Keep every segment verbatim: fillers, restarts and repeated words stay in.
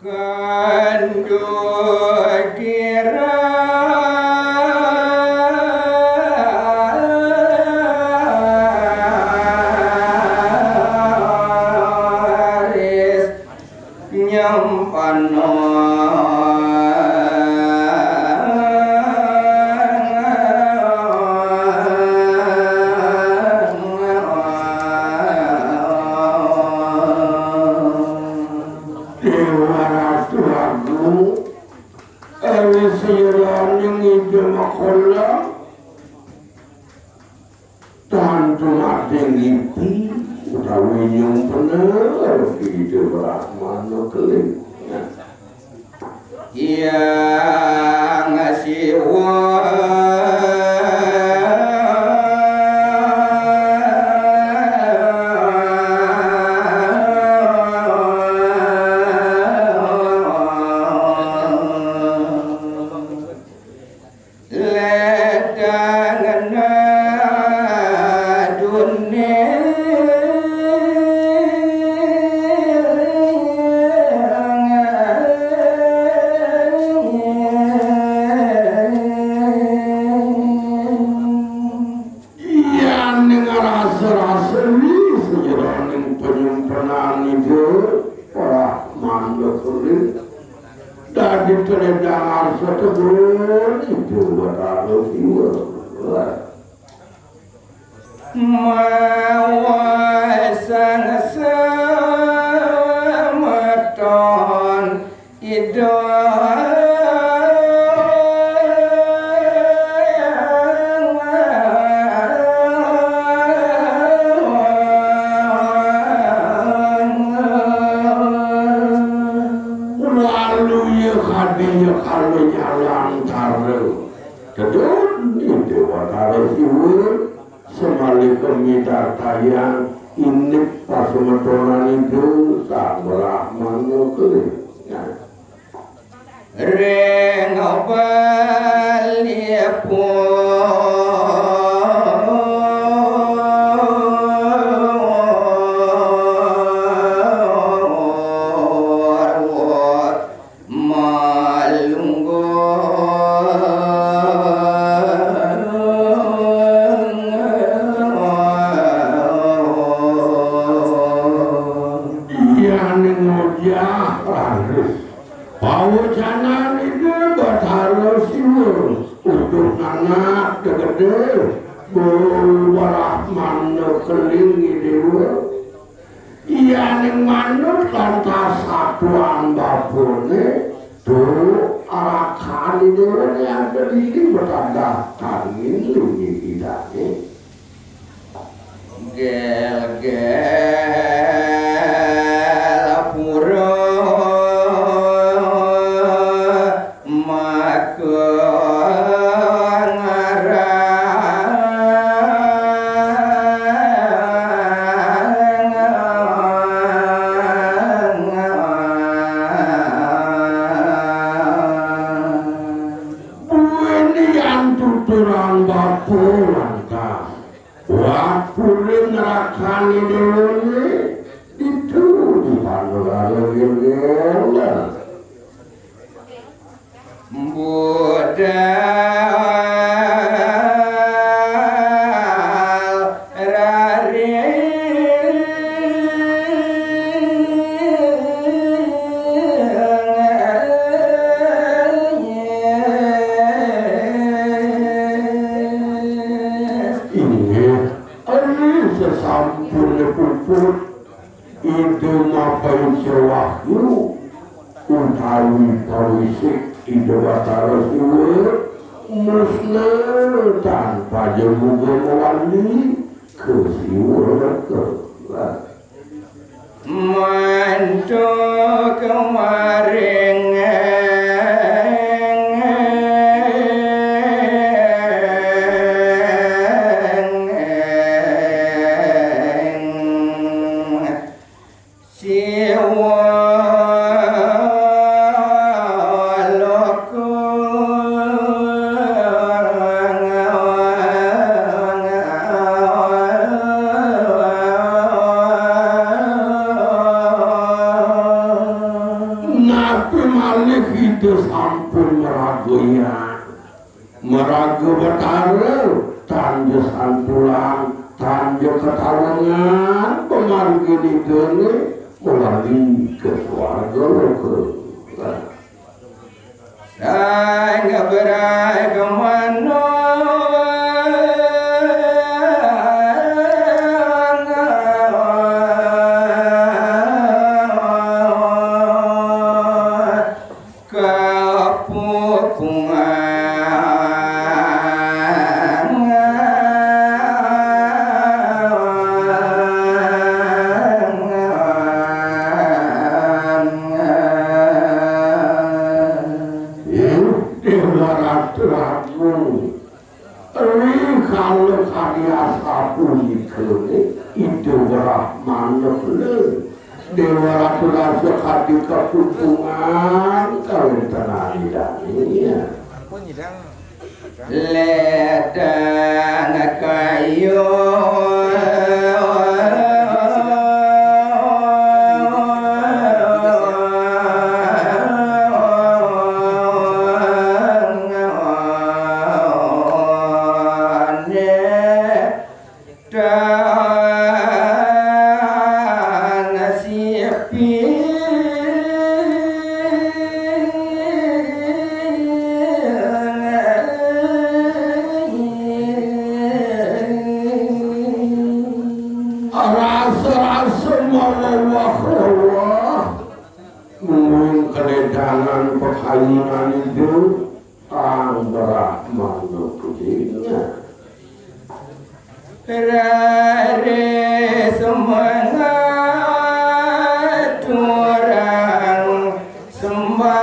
Kandukira ris nyempana. Dewa Ratu Agung, ewi siraning Ida Makola, tantu ade ngipi utawi nyumpena Ida Brahmana Keling. Hyang Siwa. Ledang nadune. Iya ning rasa-rasa ni sejeroning penyempenan itu ora mandek sulit. Dadi teledang arsa tegun itu Batara Siwa. Mawa sang semeton Ida. Waluya kadiya kala nyalantara. Tedun Ida Batara Siwa, samalika midartayang indik pasemetonan Ida Sang Brahmana Keling. Nah. Ring balipun malungguh. Iya ning ngojah raris. Pawacanan Ida Batara Siwa utuh nanak tegede Brahmana Keling Dewa. Iyaning manut lantas satuan bapune, tur arakane dewane yang kediri bertambah kangin lunyi idane. Gel-gel pura maka ngarang. Buin yan tuturang bapa lantas. Wah, pulih nerakani dewane ditu di Pandorara Gilgil. Budal rari. Inggih, ari sesampune puput Ida mapaica wahyu utawi pawisik Ida Batara Siwa musna tanpa jamuga mawali ka Siwa Raka. Mantuk maring Siwa Loka. Nah, Maraga Batara, tanja santulang, tanja katawengan, pamargin Ida malali ka swarga loka. Sang Brahmana kapupungan. Ing Déwa Ratu Agung, rikala kadi asapunikané Ida Brahmana Kala, Déwa Ratu Rasa kadi kapupungan kawéntenan Idané. Ampun, Nyidang. Lédang kayu. Tan sipi. Rasa-rasa malawah-lawah. Mung kalédangan pakayunan Ida. Sang Brahmana Kala. Raris mangaturang sembah.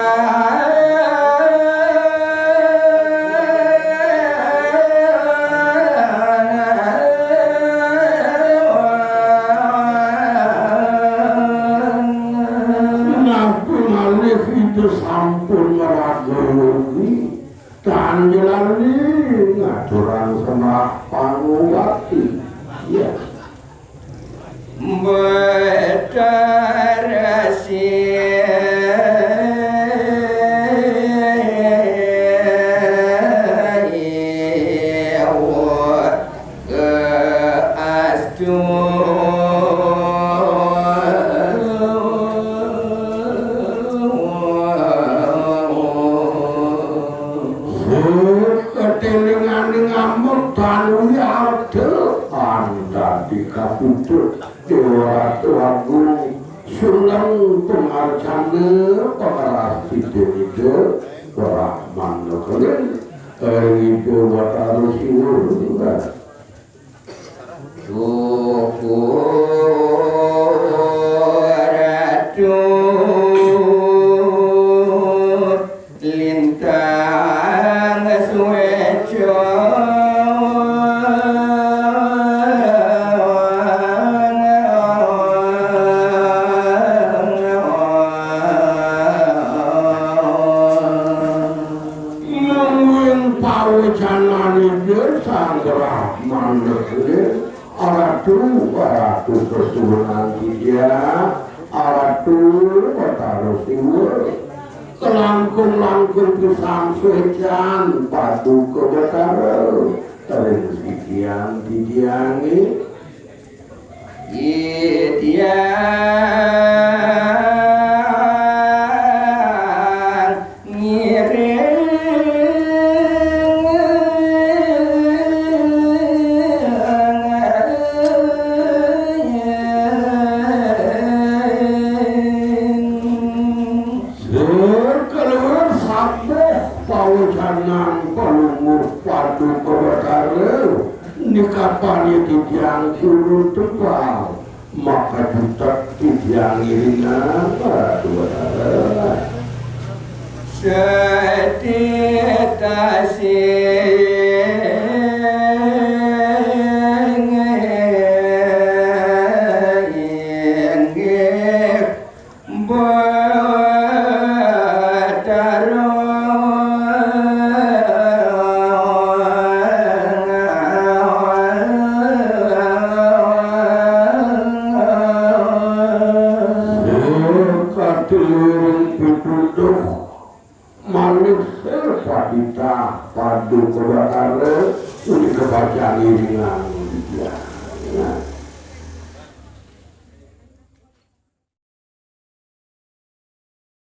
Napi malih Ida sampun maraga yogi. Tan lali ngaturang sembah pangubakti. Ya. Betara Siwa Astu. Ketélingané ngambek tanuli arta, andadi kapuput Déwa Ratu Agung, suleng pangarcana pangrastiti Ida Brahmana Kala, ring Ida Batara Siwa. Suku Ratu Lintang Suéca. Mungguing pawecanan Ida Sang Brahmana Kala, Aratu, Aratu Kasuhunan Titiang, Aratu Batara Siwa, kalangkung-langkung pisan suécan Paduka Batara ring titiang-titiangé. Titiang ngiring. Sekaluar sabuh pawecanan Palungguh Paduka Batara, nikapan titiang turun tembang, maka jutek titiang ngiringang Ratu Batara. Sedita sing inggih Batara. Katiluring pituduh malih sir sadita pad Duka bakal, udah kebaca ngiringan dia. Ya.